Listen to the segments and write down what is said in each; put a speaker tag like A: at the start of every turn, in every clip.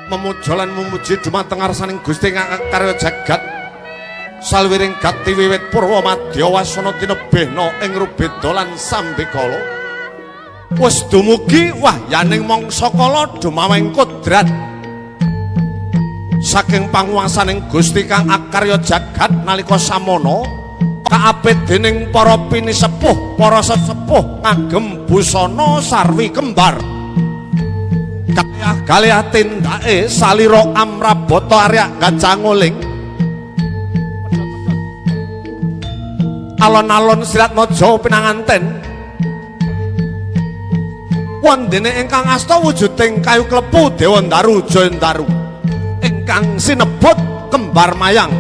A: Memuja lan memuji dumateng ngarsaning Gusti karya jagat. Salwiring gati wiwit purwa madya wasana tinebihna ing rubeda lan sambekala. Wis dumugi wahyaning mangsa kala dumaweng kodrat saking panguwasaning Gusti kang akarya jagat nalika samana kaapit dening para pinisepuh, para sesepuh ngagem busana sarwi kembar. Kalih tindake salira amrabata arya gajah nguling. Alon-alon Siratmaja pinanganten. Wondene ingkang asta wujuding kayu klepu Dewandaru Jayandaru ingkang sinebut kembar mayang.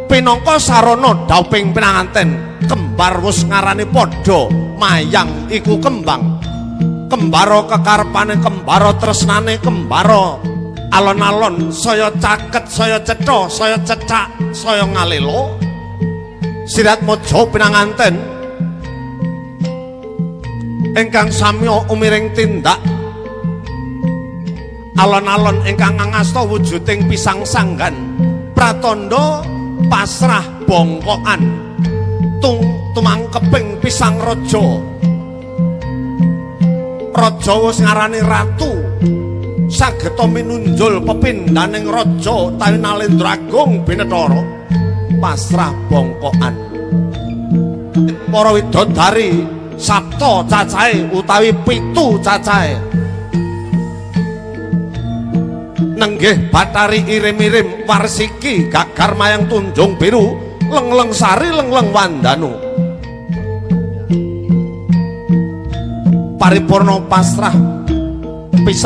A: Pinangka sarana dhauping pinanganten, kembar wus ngarani padha, mayang iku kembang. Kembara kekarepane, kembara tresnane, kembara alon-alon saya caket, saya cetha, saya cecak, saya ngalela. Siratmaja pinanganten ingkang samya umiring tindak alon-alon ingkang angasta wujuding pisang sanggan pratandha pasrah bongkokan tung tumangkeping pisang raja. Raja wis ngarani ratu sageta minunjul pepindhaning raja utawi Nalendra Agung Binethara pasrah bongkokan. Para widodari sapta cacahe utawi 7 cacahe nenggih Bathari irim-irim warsiki gagar mayang tunjung biru lengleng sari lengleng wandanu. Paripurna pasrah pisang.